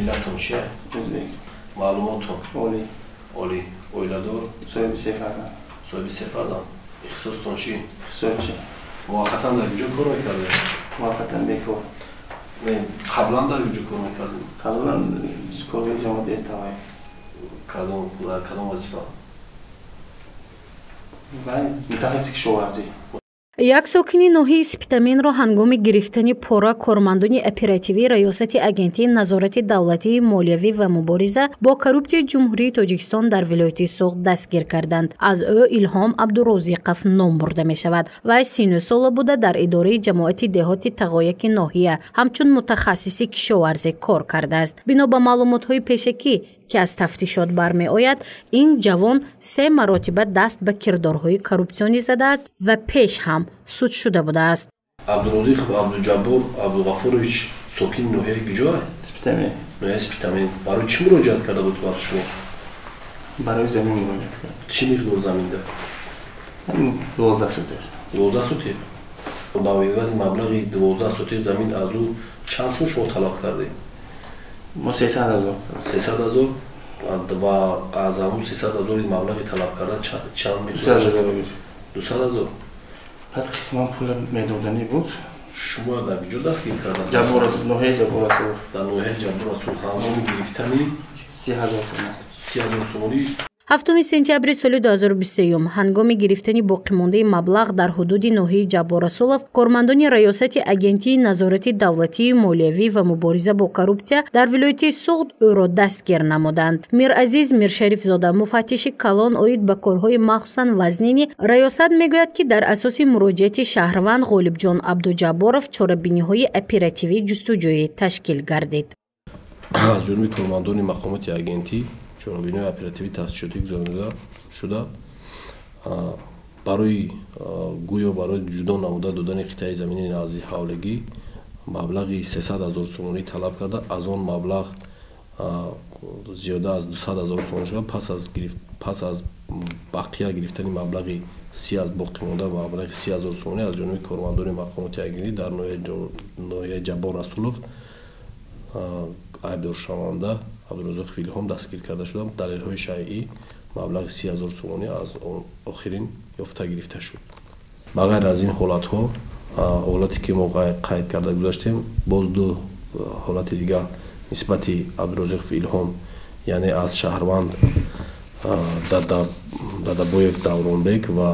Миллатон чия? Ӯзбек. Маълумотон? Олӣ. Олӣ. Оиладор? Соҳиби се фарзанд. Соҳиби се фарзанд. Ихтисостон чӣ? Иқтисодчи. Муваққатан дар куҷо кор мекардед? Муваққатан бекор. Не, қаблан дар куҷо кор мекардед? Қаблан коргари ҷамоати Таваев. Кадом вазифа? Вай мутахассиси кишоварзӣ. Як сокини ноҳияи Спитаменро ҳангоми гирифтани пора кормандони оперативии Раёсати Агентии назорати давлатии молиявӣ ва мубориза бо коррупсияи Ҷумҳурии Тоҷикистон дар вилояти Суғд дастгир карданд. Аз ӯ Илҳом Абдурозиқов ном бурда мешавад. Вай 39 сола буда, дар идораи ҷамоати деҳоти Тағояки ноҳия ҳамчун мутахассиси кишоварзӣ кор кардааст. Бино ба маълумотҳои пешакӣ, ки аз тафтишот бармеояд, ин ҷавон се маротиба даст ба кирдорҳои коррупсионӣ задааст ва пеш ҳам суд шуда будааст. Абдурозиқов Абдуҷаббор Абдуғафурович сокини ноҳияи куҷое? Спитамен. Ноҳияи Спитамен. Барои чӣ муроҷиат карда буд вақт шумо? Барои замин муроҷиат кард. Чӣ миқдор заминда? 12 сотих. 12 сотих. Ба ивази маблағи 12 сотих замин аз ӯ чанд сум шумо талаб кардед? Мо 300 000. 300 000. Ва аз ҳамун 300 000-и маблағи талаб карда чанд? 200 000 гирифт. 200 000. Баъд қисман пул медоданӣ буд. Шумо дар куҷо дастгир карданд? Ҷаббор, ноҳияи Ҷаббор Расулов. Дар ноҳияи Ҷаббор Расул ҳангоми гирифтани 30 000 сомон. 30 000 сомонӣ. 7 сентябри соли 2023 ҳангоми гирифтани боқимондаи маблағ дар ҳудуди ноҳияи Ҷаббор Расулов кормандони Раёсати Агентии назорати давлатии молиявӣ ва мубориза бо коррупсия дар вилояти Суғд ӯро дастгир намуданд. Миразиз Миршарифзода, муфаттиши калон оид ба корҳои махсусан вазнини раёсат, мегӯяд, ки дар асоси муроҷиати шаҳрванд Ғолибҷон Абдуҷабборов чорабиниҳои оперативӣ ҷустуҷӯӣ ташкил гардид. Аз ҷониби кормандони мақомоти агентӣ чорабиниҳои оперативӣ тафтишотӣ гузаронида шуда, барои гӯё барои ҷудо намуда додани қитъаи замини назди ҳавлигӣ маблағи 300 000 сомонӣ талаб карда, аз он маблағ зиёда аз 200 000 сомонӣ шуда, пас аз бақия гирифтани маблағи си аз боқимонда маблағи 30 000 сомонӣ аз ҷониби кормандони мақомоти агентӣ дар ноҳияи Ҷаббор Расулов айбдоршаванда Абдуразоқов Илҳом дастгир карда шуда, далелҳои шайъӣ маблағи 30 000 сомонӣ аз охирин ёфта гирифта шуд. Ба ғайр аз ин ҳолатҳо, ҳолате ки мо қайд карда гузаштем, боз ду ҳолати дигар нисбати Абдуразоқов Илҳом, яъне аз шаҳрванд Дадабоев Давронбек ва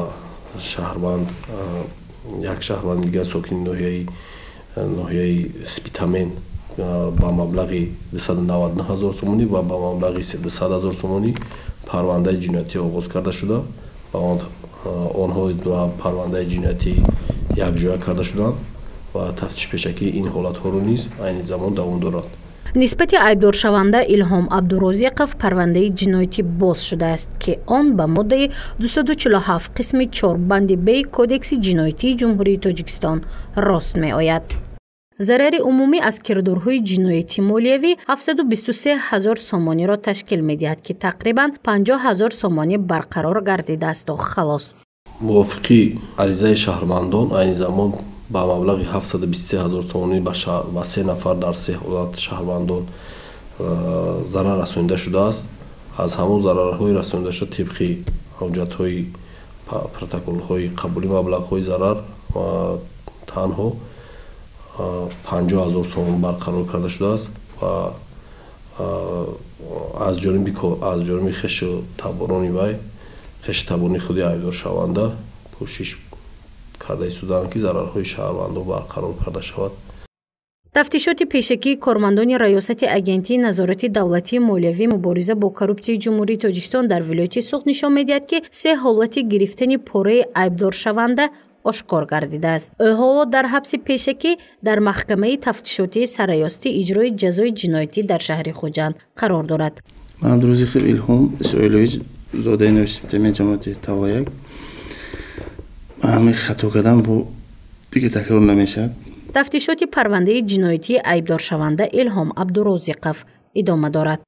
шаҳрванд, як шаҳрванди дигар, сокини ноҳияи Спитамен, ба маблағи 299 ҳазор сомонӣ ва ба маблағи 200 000 сомонӣ парвандаи ҷиноятӣ оғоз карда шуда ва онҳо парвандаи ҷиноятӣ якҷоя карда шуданд ва тафтиши пешакии ин ҳолатҳоро низ айни замон давом дорад. Нисбати айбдоршаванда Илҳом Абдурозиқов парвандаи ҷиноятӣ боз шудааст, ки он ба моддаи 247 қисми 4 банди б Кодекси ҷиноятии Ҷумҳурии Тоҷикистон рост меояд. Зарари умумӣ аз кирдорҳои ҷиноятӣ молиявӣ 723 ҳазор сомониро ташкил медиҳад, ки тақрибан 50 ҳазор сомонӣ барқарор гардидаасту халос. Мувофиқи аризаи шаҳрвандон, айни замон ба маблағи 723 ҳазор сомонӣ ба се нафар дар се ҳолат шаҳрвандон зарар расонида шудааст. Аз ҳамон зарарҳои расонидашуда тибқи ҳуҷҷатҳои протоколҳои қабули маблағҳои зарар танҳо 50 000 сомон барқарор карда шудааст ва аз ҷониби хешу таборони вай, хешу таборони худи айбдоршаванда кӯшиш карда истодаанд, ки зарарҳои шаҳрвандон барқарор карда шавад. Тафтишоти пешакии кормандони Раёсати Агентии назорати давлатии молиявӣ мубориза бо коррупсияи Ҷумҳурии Тоҷикистон дар вилояти Суғд нишон медиҳад, ки се ҳолати гирифтани пораи айбдоршаванда ошкор гардидааст. Ӯ ҳоло дар ҳабси пешакӣ дар маҳкамаи тафтишотии Сарраёсати иҷрои ҷазои ҷиноятӣ дар шаҳри Хуҷанд қарор дорад. Ман Абдурозиқов Илҳом Исроилович, зодаи ноҳияи ҷамоати Тавояк. Ҳамин хато кардам, бо дига такрор намешавад. Тафтишоти парвандаи ҷиноятии айбдоршаванда Илҳом Абдурозиқов идома дорад.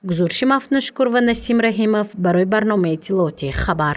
Гузориши Мафнушкур ва Насим Раҳимов барои барномаи иттилоотии «Хабар».